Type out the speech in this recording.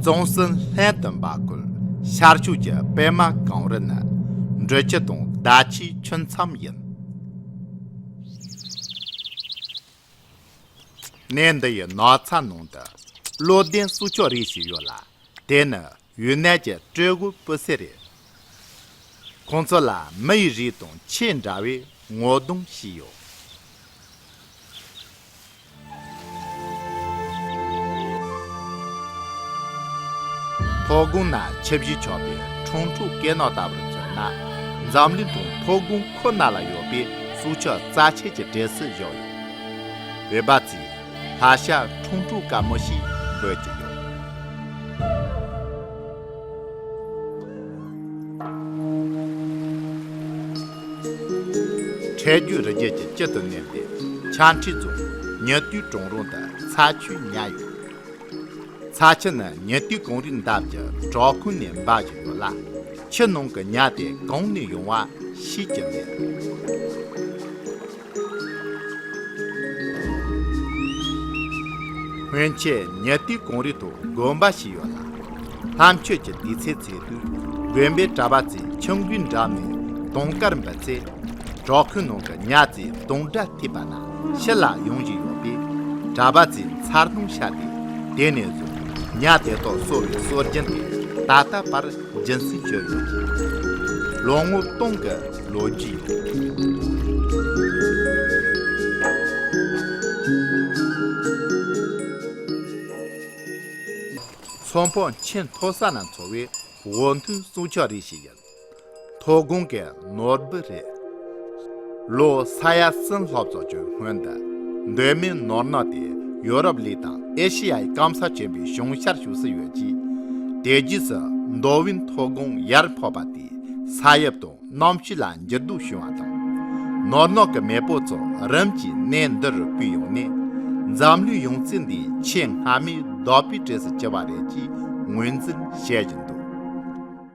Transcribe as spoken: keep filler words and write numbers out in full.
བཙོན་སྲིན་ལྷན་དུ་འབབ་ཁུལ་ཤར་ཕྱོགས་ཀྱི་པད་མ་གངས་རི་ནི་འབྲི་ཆུ་དང་ཟླ་ཆུའི་ཆུ་མཚམས་ཡིན། གནས་འདི་ཡི་ནགས་ཚལ་ནང་དུ་བློ་ལྡན་སྲོག་ཆགས་རིགས་ཤིག་ཡོད་ལ། དེ་ནི་ཡུན་ནན་གྱི་སྤྲེའུ་སྤུ་སེ་རེད། ཁོང་ཚོ་ལ་མི་ཡི་རིགས་དང་ཆེས་འདྲ་བའི་ངོ་གདོང་ཞིག་ཡོད། མཐོ་སྒང་ན་ཆུ་བཞི་ཆགས་པའི་ཁྲུང་ཁྲུང་སྐེ་ནག་ལྟ་བུར་མཚོན་ན། འཛམ་གླིང་དང་མཐོ་སྒང་ཁོ་ན་ལ་ཡོད་པའི་སྲོག་ཆགས་རྩ་ཆེ་གི་གྲས་སུ་བཞག་ཡོད། བོད་པ་ཚོས་ལྷ་ཤ་ཁྲུང་ཁྲུང་དཀར་མོ་ཞེས་འབོད་ཀྱི་ཡོད། འཕྲེད་རྒྱུད་རི་རྒྱུད་ཀྱི་དཀྱིལ་དུ་གནས་པའི་ཆ་འཕྲིན་རྫོང་ཉི་དུའི་གྲོང་རོང་དུ་ཚ་ཆུའི་ཉ་ཡོད། ཚ་ཆུ་ནི་ཉི་དུའི་གངས་རིའི་འདབས་ཀྱི་བྲག་ཁུང་ནས་འབབ་བཞིན་ཡོད་ལ། ཆུ་ནང་གི་ཉ་དེ་གང་ནས་ཡོང་བ་ཤེས་ཀྱི་མེད། སྔོན་ཆད་ཉི་དུའི་གངས་རིའི་ཐོག་དགོན་པ་ཞིག་ཡོད་ལ། ལྷ་མཆོད་ཀྱི་དུས་ཚེས་ཚེས་དུས་དགོན་པའི་གྲྭ་པ་ཚོས་ཆུ་འགོའི་འགྲམ་ནས་དུང་དཀར་འབུད་ཚེ། བྲག་ཁུང་ནང་གི་ཉ་ཚོས་དུང་སྒྲ་ཐོས་པ་ན་ཕྱི་ལ་ཡོང་བཞིན་ཡོད་པས། གྲྭ་པ་ཚོས་འཚར་ལོངས་བྱས་ཏེ། དེ་ནས་བཟུང་ཉ་དེ་དག་གསོ་བའི་སྲོལ་རྒྱུན་དེ་ད་ལྟ་བར་རྒྱུན་སྲིང་བྱས་ཡོད་ཅིང་། ལོ་ངོ་སྟོང་གི་ལོ་རྒྱུས་ཡོད། ཚོན་ཕོ་ཆེས་མཐོ་ས་ན་འཚོ་བའི་འོ་འཐུང་སྲོག་ཆགས་རིགས་ཤིག་ཡིན། མཐོ་སྒང་གི་ནོར་བུ་རེད། ལོ་ས་ཡ་གསུམ་ལྷག་ཙམ་གྱི་སྔོན་དུ། མདོ་སྨད་ནོར་ནག་དེ་ཡོ་རོབ་གླིང་དང་ཨེ་ཤེ་ཡའི་སྐམ་ས་ཆེན་པོའི་གཞུང་ཤར་ཕྱོགས་སུ་ཡོད་ཅིང་། དེ་རྗེས་སུ་མདོ་དབུས་མཐོ་སྒང་ཡར་འཕགས་པ་དེས་ས་དབྱིབས་དང་གནམ་གཤིས་ལ་འགྱུར་ལྡོག་བྱུང་བ་དང་། ནོར་ནག་གི་མེས་པོ་ཚོ་རིམ་གྱིས་གནས་འདི་རུ་བུད་ཡོང་ནས། འཛམ་གླིང་ཡང་རྩེ་འདིའི་ཆེས་སྔ་མའི་བདག་པོའི་གྲས་སུ་གྱུར་པ་རེད་ཅེས་ངོས་འཛིན་བྱེད་བཞིན་འདུག།